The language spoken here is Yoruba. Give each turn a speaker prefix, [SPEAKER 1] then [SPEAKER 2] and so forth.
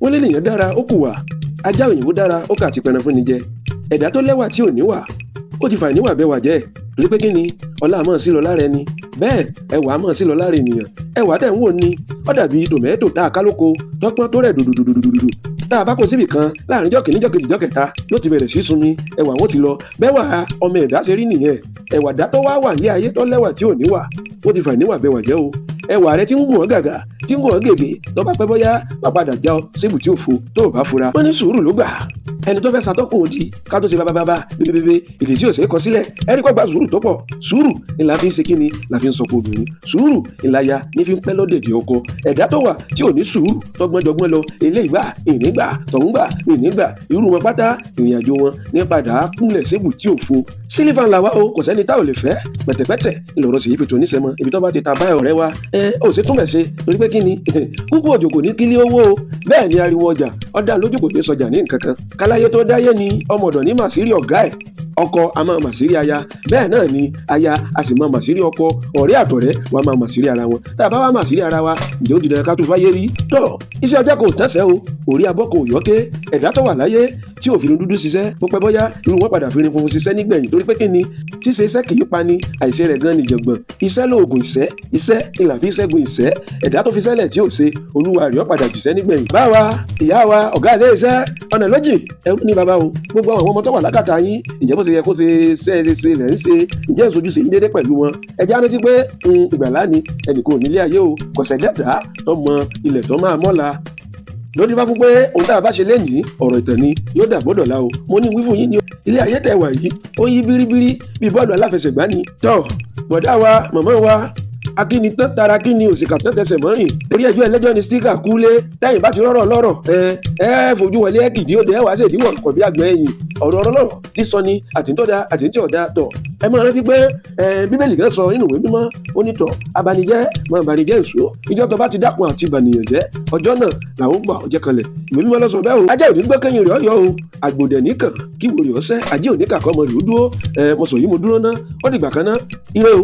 [SPEAKER 1] Wọ́n lé nìyẹn dára, ó kù wà. Ajá òyìnbó dára, ó kà àti pẹran fún ni jẹ. Ẹ̀dá tó lẹ́wà tí ò níwà, ó ti fà níwà bẹ́wà jẹ́. Torí pé kí ni? Ọlá àmọ́ sí lọ lára ẹni, bẹ́ẹ̀ ẹwà àmọ́ sí lọ lára ènìyàn. Ẹwà tẹ̀ ń wò ni ó dàbí tòmẹ́tò tá a ká lóko, tọ́pọ́n tó rẹ̀ dòdòdòdòdòdò. Tá a bá kó síbì kan, láàrin jọ́ kìíní, jọ́ kejì, jọ́ kẹta, yóò ti bẹ̀rẹ̀ sí sunmi, ẹwà wọn ti lọ. Bẹ́wà ọmọ ẹ̀dá ṣe rí nìyẹn. Ẹwà dá tó wá wà ní ayé tó lẹ́wà tí ò níwà, ó ti fà níwà bẹ́wà jẹ́ o. Ẹwà rẹ tí ń gùn ọ́ gàgà, tí ń gùn ọ́ gègé, tó bá pẹ́ bọ́yá, wàá padà já ọ síbù tí ò fo tó o bá fura. Wọ́n ní sùúrù ló gbà. Ẹni tó fẹ́ ṣàtọ́kùn odi ká tó ṣe bábábá bébébébé, èdè tí ò ṣe é kọ sílẹ̀, ẹni kọ́ gba sùúrù tó pọ̀. Sùúrù ni la fi ń ṣe kíni, la fi ń sọkò obìnrin. Sùúrù ìlàyà ní fi ń pẹ́ lọ́dẹ̀dẹ̀ ọkọ. Ẹ̀dá tó wà tí ò ní sùúrù, tọgbọ́njọgbọ́n lọ, eléyìí gbà ìnígbà, tọ̀hún gbà ìnígbà, irú wọn pátá, ìrìn àjò wọn ní padà kúnlẹ̀ sébù tí ò fo. Sílífà ńlá wa o, kò sẹ́ni tá ò lè fẹ́. Pẹ̀tẹ̀pẹ̀tẹ̀ ńlọrọ̀ sì yí fi tòní sẹ́mọ ibi tó bá ti ta báyọ̀ ọ̀rẹ́ wa ẹ ò ṣe túnbẹ̀ ṣe. Torí pé kí ni? Kúkú òjò kò ní kílí owó o. Bẹ́ẹ̀ ni ariwo ọjà ọ̀dà lójú kò ní sọjà ní nǹkan kan. Káláyé tó dáyé ni ọmọ ọ̀dọ̀ ní màsírí ọ̀gá ẹ̀. Ọkọ a máa màsírí aya, bẹ́ẹ̀ náà ni aya a sì máa màsírí ọkọ. Ọ̀rẹ́ àtọ̀rẹ́ wa máa màsírí ara wọn. Tá a bá wá màsírí ara wa, ǹjẹ́ ó di dandan ká tó fáyé rí tọ́? Iṣẹ́ ọjọ́ kò tẹ̀sẹ̀ o, òrí abọ́ kò yọ́ké. Ẹ̀dá tó wà láyé tí ò fi irun dúdú ṣiṣẹ́, bó pẹ́ bọ́yá, irun wọn padà fi irun funfun ṣiṣẹ́ nígbẹ̀yìn. Torí pé kí ni? Ṣíṣe iṣẹ́ kì í pani, àìṣe rẹ̀ gan nìjàngbọ̀n. Iṣẹ́ lóògùn ìṣẹ́, iṣẹ́ ìlà fi ṣẹ́gun ìṣẹ́. Ẹ̀dá tó fi sẹ́lẹ̀ tí ò ṣe, olúwa rẹ̀ ó padà jìṣẹ́ nígbẹ̀yìn. Báwa ìyá wa, ọ̀gá ilé iṣẹ́, ọ̀nà lójì, ẹrú ní bàbá o. Gbogbo àwọn ọmọ tó wà lákàtà yín, ǹjẹ́ bó ṣe yẹ kó ṣe ṣe ṣe lẹ̀ ń ṣe? Ǹjẹ́ ìṣojú ṣe ń dédé pẹ̀lú wọn? Ẹ jẹ́ á rántí pé ìgbàlá ni ẹnì kò nílé ayé o. Kọ̀sẹ̀ dẹ́dá tó mọ ilẹ̀ tó máa mọ́la lórí bá fún pé ohun tá a bá ṣe lénìí, ọ̀rọ̀ ìtàn ni yóò dà gbọ́dọ̀ la o. Mo ní wí fún yín ní ilé ayé tẹ̀ wà yìí, ó yí bíríbírí bí bọ́ọ̀lù aláfẹsẹ̀gbá ni. Tọ́ bọ̀dá wa, màmá wa, akíni tán tara kíni, òsìkà tán tẹsẹ̀ mọ́rìn. Orí ẹjọ́ ẹlẹ́jọ́ ni sticker kúlé. Tẹ́yìn bá ti rọ́rọ̀ lọ́rọ̀, ẹ ẹ fojú wọlé, ẹ kìdí òde, ẹ wàá ṣèdíwọ̀ kọ̀ bí àgbẹ̀ ẹ̀yìn. Ọ̀rọ̀ ọ̀rọ̀ lọ́rọ̀ tí sọ ni àtìntọ́da àtìntí ọ̀dà tọ̀. Ẹ máa rántí pé ẹ Bíbélì kan sọ nínú ìwé mímọ́, ó ní tọ̀ abanijẹ́ máa banijẹ́ ìṣó. Ìjọ tó bá ti dákun àti bànìyàn jẹ́, ọjọ́ náà làwọn gbà ọjẹ́ kanlẹ̀. Ìwé mímọ́ ló sọ bẹ́ẹ̀ o. Ajá òní gbọ́ kẹ́yìn rẹ̀ ọ̀yọ́ o, àgbòdẹ̀ nìkan kí wòrì ọ̀sẹ́, ajé òní kàkọ́ ọmọ rẹ̀ ó dúró. Ẹ mo sọ yìí, mo dúró ná. Ó dìgbà kan ná, ire o.